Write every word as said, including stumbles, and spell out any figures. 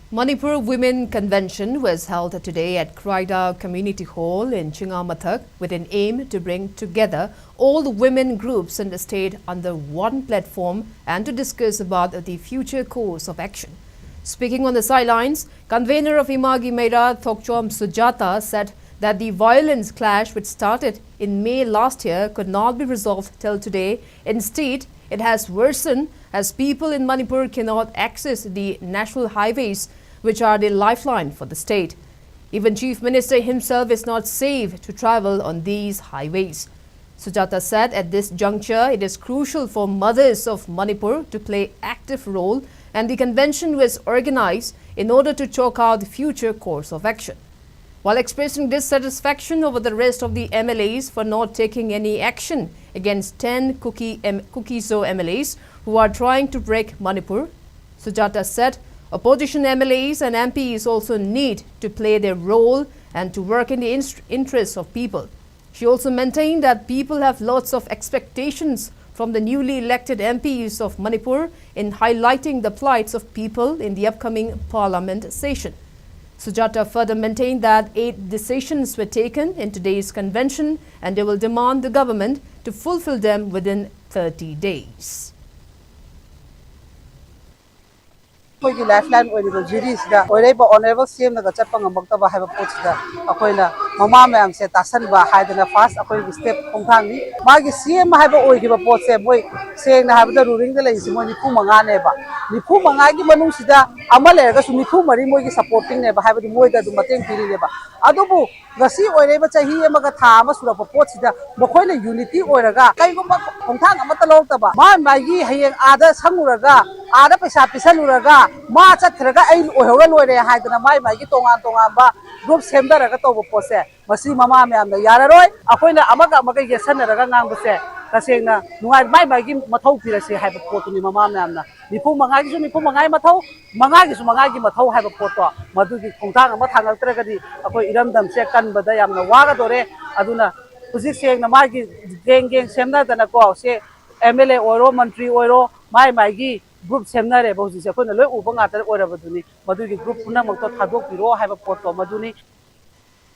Manipur Women Convention was held today at Kraida Community Hall in Chingamathak with an aim to bring together all the women groups in the state under one platform and to discuss about the future course of action. Speaking on the sidelines, convener of Imagi Meira, Thokchom Sujata, said that the violence clash which started in May last year could not be resolved till today. Instead, it has worsened as people in Manipur cannot access the national highways, which are the lifeline for the state. Even Chief Minister himself is not safe to travel on these highways. Sujata said at this juncture, it is crucial for mothers of Manipur to play active role, and the convention was organized in order to chalk out the future course of action. While expressing dissatisfaction over the rest of the M L As for not taking any action against ten Kuki M- Kuki-Zo M L As who are trying to break Manipur, Sujata said opposition M L As and M Ps also need to play their role and to work in the inst- interests of people. She also maintained that people have lots of expectations from the newly elected M Ps of Manipur in highlighting the plights of people in the upcoming parliament session. Sujata further maintained that eight decisions were taken in today's convention and they will demand the government to fulfill them within thirty days. ꯑꯩꯈꯣꯏꯒꯤ life line ꯑꯣꯏꯔꯤꯕ ꯖꯤꯔꯤꯁꯤꯗ ꯑꯣꯏꯔꯛꯏꯕ honourable ꯁꯤ ꯑꯦꯝꯅꯒ ꯆꯠꯄ ꯉꯝꯃꯛꯇꯕ ꯍꯥꯏꯕ ꯄꯣꯠꯁꯤꯗ ꯑꯩꯈꯣꯏꯅ ꯃꯃꯥ ꯃꯌꯥꯝꯁꯦ ꯇꯥꯁꯟꯕ ꯍꯥꯏꯗꯅ first ꯑꯩꯈꯣꯏꯒꯤ ꯁ꯭ꯇꯦꯞ ꯈꯣꯡꯊꯥꯡꯅꯤ꯫ ꯃꯥꯒꯤ ꯁꯤ ꯑꯦꯝ ꯍꯥꯏꯕ ꯑꯣꯏꯈꯤꯕ ꯄꯣꯠꯁꯦ ꯃꯣꯏ ꯁꯦꯡꯅ ꯍꯥꯏꯕꯗ ꯔꯨꯂꯤꯡꯗ ꯂꯩꯔꯤꯁꯤ ꯃꯣꯏ ꯅꯤꯐꯨ ꯃꯉꯥꯅꯦꯕ꯫ ꯅꯤꯐꯨ ꯃꯉꯥꯒꯤ ꯃꯅꯨꯡꯁꯤꯗ ꯑꯃ ꯂꯩꯔꯒꯁꯨ ꯅꯤꯐꯨ ꯃꯔꯤ ꯃꯣꯏꯒꯤ ꯁꯄꯣꯔꯇꯤꯡꯅꯦꯕ, ꯍꯥꯏꯕꯗꯤ ꯃꯣꯏꯗ ꯑꯗꯨꯝ ꯃꯇꯦꯡ ꯄꯤꯔꯤꯅꯦꯕ꯫ ꯑꯗꯨꯕꯨ ꯉꯁꯤ ꯑꯣꯏꯔꯛꯏꯕ ꯆꯍꯤ ꯑꯃꯒ ꯊꯥ ꯑꯃ ꯁꯨꯔꯛꯄ ꯄꯣꯠꯁꯤꯗ ꯃꯈꯣꯏꯅ ꯌꯨꯅꯤꯇꯤ ꯑꯣꯏꯔꯒ ꯀꯩꯒꯨꯝꯕ ꯈꯣꯡꯊꯥꯡ ꯑꯃꯠꯇ ꯂꯧꯔꯛꯇꯕ, ꯃꯥ ꯃꯥꯒꯤ ꯍꯌꯦꯡ ꯑꯥꯗ ꯁꯪꯉꯨꯔꯒ ꯑꯥꯗ ꯄꯩꯁꯥ ꯄꯤꯁꯜꯂꯨꯔꯒ ꯃꯥ ꯆꯠꯈ꯭ꯔꯒ ꯑꯩ ꯑꯣꯏꯍꯧꯔ ꯂꯣꯏꯔꯦ ꯍꯥꯏꯗꯅ ꯃꯥꯏ ꯃꯥꯒꯤ ꯇꯣꯉꯥꯟ ꯇꯣꯉꯥꯟꯕ ꯒ꯭ꯔꯨꯞ ꯁꯦꯝꯊꯔꯒ ꯇꯧꯕ ꯄꯣꯠꯁꯦ, ꯃꯁꯤ ꯃꯃꯥ ꯃꯌꯥꯝꯅ ꯌꯥꯔꯔꯣꯏ꯫ ꯑꯩꯈꯣꯏꯅ ꯑꯃꯒ ꯑꯃꯒ ꯌꯦꯠꯁꯟꯅꯔꯒ ꯉꯥꯡꯕꯁꯦ ꯇꯁꯦꯡꯅ ꯅꯨꯡꯉꯥꯏ, ꯃꯥꯏ ꯃꯥꯒꯤ ꯃꯊꯧ ꯄꯤꯔꯁꯤ ꯍꯥꯏꯕ ꯄꯣꯠꯇꯨꯅꯤ ꯃꯃꯥ ꯃꯌꯥꯝꯅ꯫ ꯅꯤꯐꯨ ꯃꯉꯥꯒꯤꯁꯨ ꯅꯤꯐꯨ ꯃꯉꯥꯒꯤ ꯃꯊꯧ, ꯃꯉꯥꯒꯤꯁꯨ ꯃꯉꯥꯒꯤ ꯃꯊꯧ ꯍꯥꯏꯕ ꯄꯣꯠꯇꯣ, ꯃꯗꯨꯒꯤ ꯈꯣꯡꯊꯥꯡ ꯑꯃ ꯊꯥꯡꯉꯛꯇ꯭ꯔꯒꯗꯤ ꯑꯩꯈꯣꯏ ꯏꯔꯝꯗꯝꯁꯦ ꯀꯟꯕꯗ ꯌꯥꯝꯅ ꯋꯥꯒꯗꯣꯔꯦ꯫ ꯑꯗꯨꯅ ꯍꯧꯖꯤꯛ ꯁꯦꯡꯅ ꯃꯥꯒꯤ ꯒꯦꯡ ꯒꯦꯡ ꯁꯦꯝꯅꯗꯅꯀꯣ, ꯁꯦ ꯑꯦꯝ ꯑꯦꯜ ꯑꯦ ꯑꯣꯏꯔꯣ, ꯃꯟꯇ꯭ꯔꯤ ꯑꯣꯏꯔꯣ, ꯃꯥꯏ ꯃꯥꯏꯒꯤ ꯒ꯭ꯔꯨꯞ ꯁꯦꯝꯅꯔꯦꯕ ꯍꯧꯖꯤꯛꯁꯦ, ꯑꯩꯈꯣꯏꯅ ꯂꯣꯏ ꯎꯕ ꯉꯥꯛꯇ ꯑꯣꯏꯔꯕꯗꯨꯅꯤ꯫ ꯃꯗꯨꯒꯤ ꯒ꯭ꯔꯨꯞ ꯄꯨꯝꯅꯃꯛꯇꯣ ꯊꯥꯗꯣꯛꯄꯤꯔꯣ ꯍꯥꯏꯕ ꯄꯣꯠꯇꯣ ꯃꯗꯨꯅꯤ꯫